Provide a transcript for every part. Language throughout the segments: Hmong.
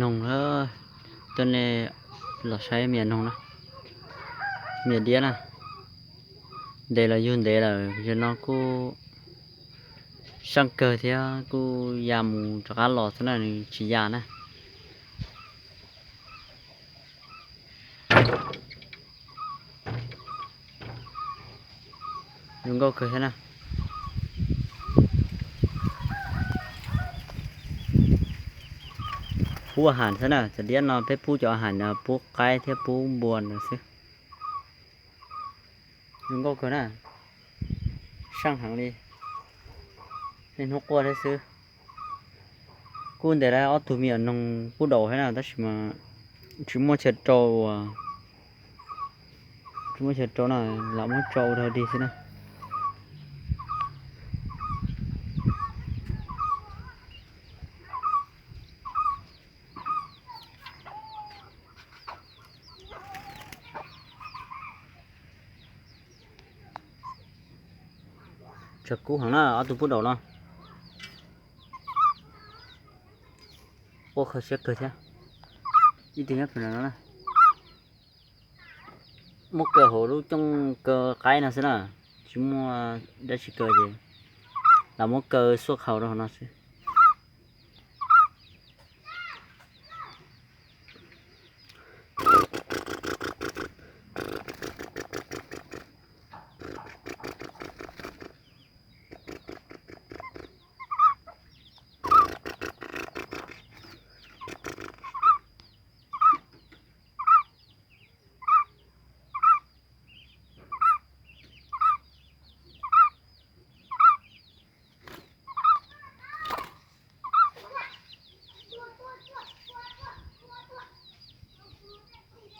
Noog, tuaj nej los saib me nyuam noog na, me nyuam diab na, ntev los yug ntev lawm, yog no kuj seej kawg thiab kuj ya mus rov qab los xwb na, nws tsis ya na. Zoo nkauj kawg thiab na. Pub a has xwb na, cov diab no peb pub cov a has no pub qaib thiab pub npua ntawd xwb. Zoo nkauj kawg na, seej heev li, niaj hnub quaj thiab xwb. Kuj ntes tau ob tug me nyuam noog pub daus thiab na, tab sis mas tsis muaj chaw rau, tsis muaj chaw rau na, lam muab tso ua rau dig xwb na. Tshav kub heev na, ob tug pub daus no. Ua kho siab kawg thiab. Ib tug nyob pem no na. Muab kaw hauv lub cooj kaw qaib no xwb na, tsis muaj dab tsi kaw ces lam muab kaw xuaj qhaus rau hauv no xwb.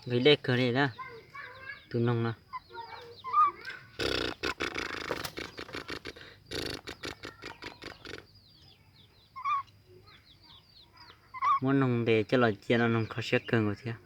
Nqhis dej kawg li na, tus noog no. Muab noog ntes coj los cia no noog kho siab kawg nkaus thiab.